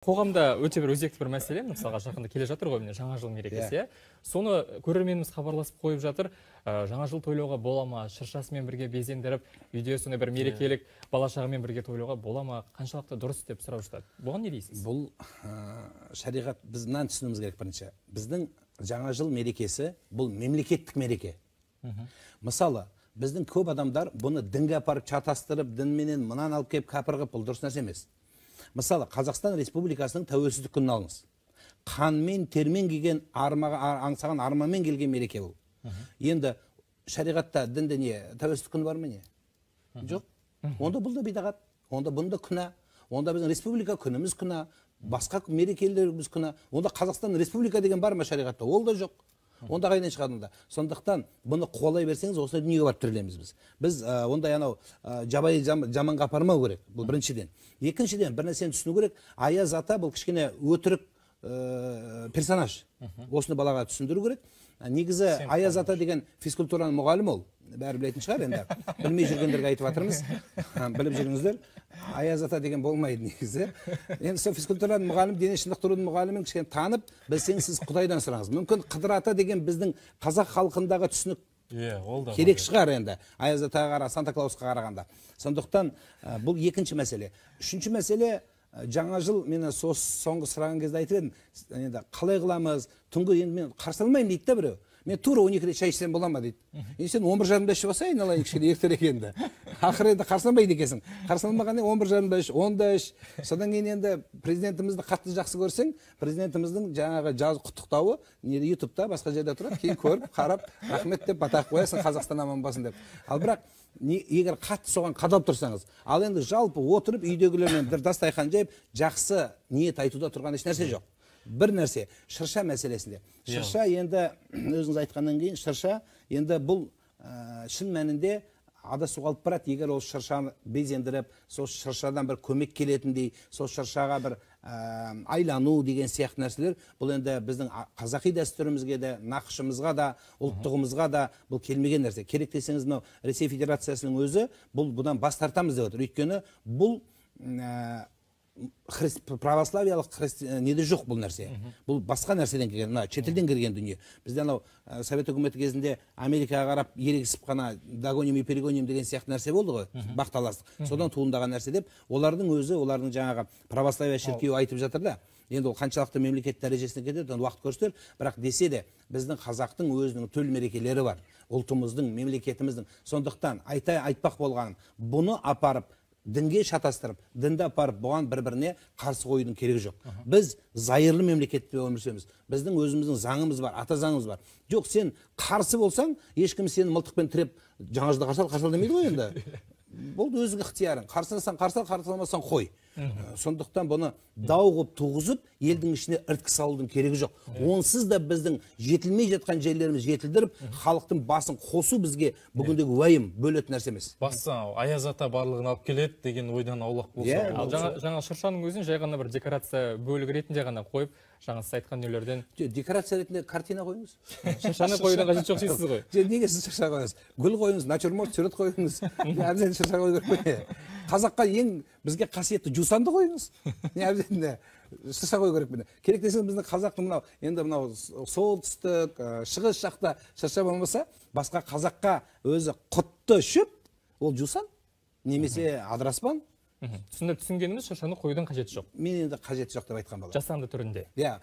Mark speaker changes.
Speaker 1: Қоғамда өте бір өзекті бір мәселе, мысалға жақында келе жатыр ғой, міне жаңа жыл мерекесі, иә. Соны көрерменіміз хабарласып қойып жатыр. Жаңа жыл тойлауға бола ма? Шыршасымен бірге безендіріп, үйде сондай бір мерекелік бала шағамен бірге тойлауға бола ма? Қаншалықты дұрыс деп сұрап жатады. Бұған не дейсіз?
Speaker 2: Бұл шариғат, біз мынаны түсінуіміз керек бірінші. Біздің жаңа жыл мерекесі бұл мемлекеттік мереке. Мысалы, біздің көп адамдар бұны дінге апарып шатастырып, дінменен мынаны алып келіп кәпір қылып, бұл дұрыс нәрсе емес. Мысалы, Қазақстан Республикасының тәуелсіздік күнін алыңыз. Қанмен, термен келген, аңсаған арманмен келген мереке бұл. Енді шариғатта, дінде не, тәуелсіздік күні бар ма не? Жоқ. Онда бұл да бидағат, онда бұнда күнә, онда біздің республика күніміз күнә, басқа мерекелеріміз күнә. Онда Қазақстан Республика деген бар ма шариғатта? Ол да жоқ. Онда қайдан шығады онда? Сондықтан бұны қуалай берсеңіз, осындай дүниеге барып тірелеміз біз. Біз ондай анау жабайы жаманға апармау керек. Бұл біріншіден. Екіншіден, бір нәрсені түсіну керек. Аяз ата бұл кішкене өтірік персонаж. Осыны балаға түсіндіру керек. Негізі Аяз ата деген физкультураның мұғалімі ол. Бәрі білетін шығар енді. Білмей жүргендерге айтып жатырмыз. Біліп жүріңіздер. Аяз ата деген болмайды негізі. Енді сол физкультураның мұғалімі, дене шынықтырудың мұғалімін кішкене танып, білсеңіз сіз Құдайдан сұраңыз. Мүмкін Қыдыр ата деген біздің қазақ халқындағы түсінік керек шығар енді. Аяз атаға қарағанда, Санта Клаусқа қарағанда. Сондықтан бұл екінші мәселе. Үшінші мәселе, жаңа жыл, мен соңғы сұраған кезде айтып едім, енді қалай қыламыз, түнгі енді мен қарсы алмаймын дейді да біреу. Мен тура 12-де шай ішсем бола ма дейді. Енді сен 11:30-да ішіп алсай, айналайын кішкене ертерек енді. Ақыры енді қарсы алмайды екенсің. Қарсы алмағаннан кейін 11:30-да іш, 10-да іш. Содан кейін енді президентімізді қатты жақсы көрсең, президентіміздің жаңағы жаз құттықтауы неде ютубта басқа жерде тұрады, кейін көріп, қарап, рахмет деп бата қоясың, Қазақстан аман болсын деп. Ал бірақ егер қатты соған қадалып тұрсаңыз, ал енді жалпы отырып үйдегілермен бір дастархан жайып, жақсы ниет айтуда тұрған еш нәрсе жоқ. Бір нәрсе, шырша мәселесінде. Шырша енді, өзіңіз айтқаннан кейін, шырша енді бұл шын мәнінде адасуға алып барады. Егер ол шыршаны безендіріп, сол шыршадан бір көмек келетіндей, сол шыршаға бір айлану деген сияқты нәрселер, бұл енді біздің қазақи дәстүрімізге де, нақышымызға да, ұлттығымызға да бұл келмеген нәрсе. Керек десеңіз, мынау Ресей Федерациясының өзі бұл бұдан бас тартамыз деп отыр. Өйткені бұл православиялық неде жоқ бұл нәрсе. Бұл басқа нәрседен келген, мына шетелден келген дүние. Бізде анау Совет үкіметі кезінде Америкаға қарап ерегісіп қана догоним и перегоним деген сияқты нәрсе болды ғой, бақталастық. Содан туындаған нәрсе деп, олардың өзі, олардың жаңағы православия шіркеуі айтып жатыр да. Енді ол қаншалықты мемлекет дәрежесіне кетеді, оны уақыт көрсетер. Бірақ десе де біздің қазақтың өзінің төл мерекелері бар, ұлтымыздың, мемлекетіміздің. Сондықтан айтпақ болғаным, бұны апарып дінге шатастырып, дінді апарып бұған бір-біріне қарсы қоюдың керегі жоқ. Біз зайырлы мемлекетте өмір сүреміз. Біздің өзіміздің заңымыз бар, ата заңымыз бар. Жоқ, сен қарсы болсаң, ешкім сені мылтықпен тіреп, жаңа жылда қарсы ал, қарсы ал демейді ғой енді. Болды, өзіңнің ықтиярың. Қарсы алсаң, қарсы ал, қарсы алмасаң қой. Сондықтан бұны дау қылып туғызып, елдің ішіне іріткі салудың керегі жоқ. Онсыз да біздің жетілмей жатқан жерлеріміз жетілдіріп, халықтың басын қосу бізге бүгіндегі уайым бөлетін нәрсе емес.
Speaker 3: Бастысы Аяз ата барлығын алып келеді деген ойдан аулақ болса.
Speaker 1: Ал жаңа шыршаның өзін жай ғана бір декорация бөлігі ретінде ғана қойып, жаңа сіз айтқан дүниелерден.
Speaker 2: Жоқ, декорация ретінде картина қойыңыз.
Speaker 1: Шыршаны қоюдың қажеті жоқ дейсіз ғой.
Speaker 2: Жоқ, неге сіз шырша қоясыз? Гүл қойыңыз, натюрморт, сурет қойыңыз. Әбден шырша қою керек қой. Қазаққа ең бізге қасиетті жусанды қойыңыз. Не әбден шырша қою керек міне. Керек десеңіз, біздің қазақтың мынау, енді мынау солтүстік, шығыс жақта шырша болмаса, басқа қазаққа өзі құтты шөп, ол жусан немесе адыраспан.
Speaker 1: Түсінгеніміз шыршаны қоюдың қажеті жоқ.
Speaker 2: Мен енді қажеті жоқ деп айтқан балам.
Speaker 1: Жасанды түрінде.
Speaker 2: Иә.